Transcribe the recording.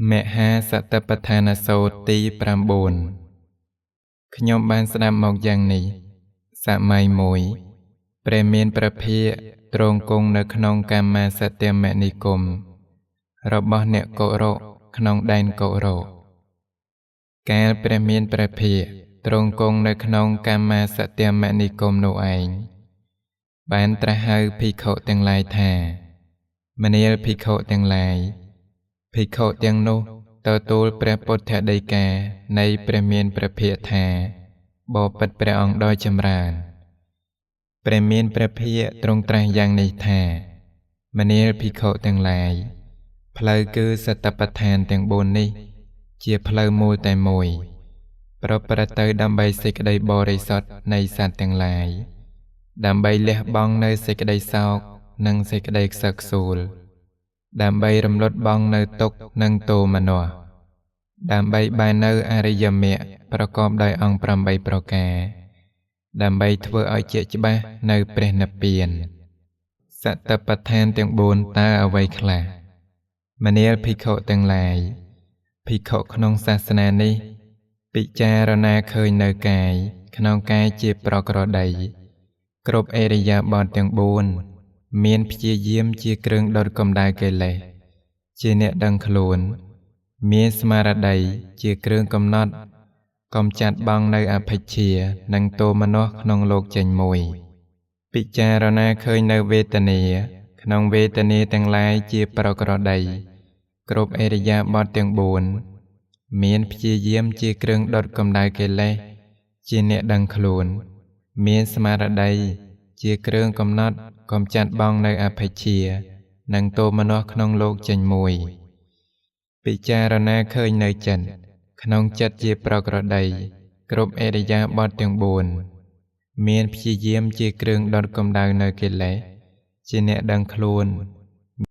មហាសតិប្បដ្ឋានសូត្រទី9ខ្ញុំបានស្ដាប់មកយ៉ាងនេះសម័យមួយព្រះមានព្រះភាគទ្រង់គង់នៅក្នុងកម្មាសត្យមនិគមរបស់អ្នកកុរៈក្នុងដែនកុរៈកាលព្រះមានព្រះភាគទ្រង់គង់នៅក្នុងកម្មាសត្យមនិគមនោះឯងបានត្រាស់ហៅភិក្ខុទាំងឡាយថាមនាលភិក្ខុទាំងឡាយភិក្ខុទាំងនោះទទួលព្រះពុទ្ធដីកានៃព្រះមានព្រះភាគថាបបិទ្ធព្រះអង្គដ៏ចម្រើនព្រះមានព្រះភាគទ្រង់ត្រាស់យ៉ាងនេះថាមនាលភិក្ខុទាំងឡាយផ្លូវគឺសតិប្បដ្ឋានទាំង4នេះជាផ្លូវមូលតែមួយប្រព្រឹត្តទៅដើម្បីសេចក្តីបរិសុទ្ធនៃសត្វទាំងឡាយដើម្បីលះបង់នៅសេចក្តីសោកនិងសេចក្តីខ្សឹកខ្សួលដើម្បីរំលត់បង់នៅទុក្ខនិងទោមនស្សដើម្បីបាននៅអរិយមគ្គប្រកបដោយអង្គ8ប្រការដើម្បីធ្វើឲ្យជាច្បាស់នៅព្រះនិព្វានសតិប្បដ្ឋានទាំង4តើអ្វីខ្លះមនាលភិក្ខុទាំងឡាយភិក្ខុក្នុងសាសនានេះពិចារណាឃើញនៅកាយក្នុងកាយជាប្រក្រតីគ្រប់ឥរិយាបថទាំង4មានព្យាយាមជាគ្រឿងដុតកម្ដៅកិលេសជាអ្នកដឹងខ្លួនមានស្មារតីជាគ្រឿងកំណត់កំចាត់បង់នៅអភិជ្ឈានិងទោមនស្សក្នុងលោកចេញមួយពិចារណាឃើញនៅវេទនាក្នុងវេទនាទាំងឡាយជាប្រក្រតីគ្រប់ឥរិយាបថទាំង4មានព្យាយាមជាគ្រឿងដុតកម្ដៅកិលេសជាអ្នកដឹងខ្លួនមានស្មារតីជាគ្រឿងកំណត់កំចាត់បង់នៅអភិជ្ឈានិងទោមនស្សក្នុងលោកចេញមួយពិចារណាឃើញនៅចិត្តក្នុងចិត្តជាប្រក្រតីគ្រប់ឥរិយាបថទាំង4មានព្យាយាមជាគ្រឿងដុតកម្ដៅនៅកិលេសជាអ្នកដឹងខ្លួន